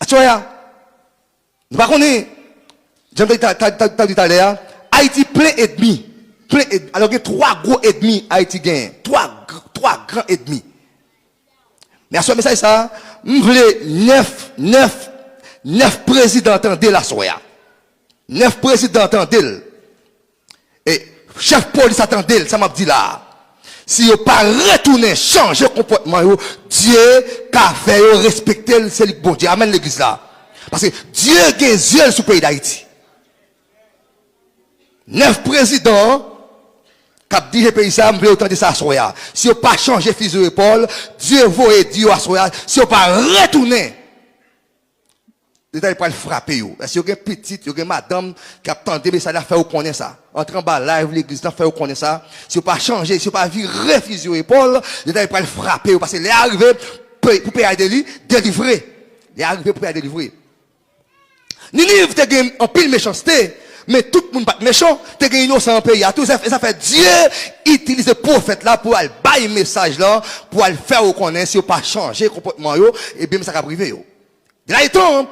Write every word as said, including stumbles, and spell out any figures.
Aswè a, nou pa konnen. Jan m te di talè a, Ayiti plen ènmi. Plen ènmi. Alò, gen twa gwo ènmi Ayiti genyen. Twa, twa gran ènmi. Men aswè mesaj sa, m vle nèf, nèf, nèf prezidan tande l aswè a. Nèf prezidan tande l. E chèf polis a tande l, sa m ap di la a. Si yo pa retounen chanje konpòtman yo, Dye ka fè yo respekte l, se li k Bondye. Amèn legliz la. Paske Dye gen zye l sou peyi Dayiti. Nèf prezidan k ap dirije peyi sa a, m vle yo tande sa aswè a. Si yo pa chanje fizi epòl, Dye voye di yo aswè a, si yo pa retounen, Letènèl pral frape yo. Èske yo gen pitit, yo gen madanm k ap tande mesaj la, fè yo konnen sa. Antre anba live legliz la, fè yo konnen sa. Si yo pa chanje, si yo pa vire fizi epòl, Letènèl pral frape yo. Paske lè a rive pou, pou peyi a deli-, delivre. Lè a rive pou peyi a delivre. Niniv te gen anpil mechanste, men tout moun pa t mechan, te gen inosan nan peyi a tou. Sa, sa fè Dye itilize pwofèt la pou al bay mesaj la, pou al fè yo konnen si yo pa chanje konpòtman yo, ebyen men sa k ap rive yo. Gen tan,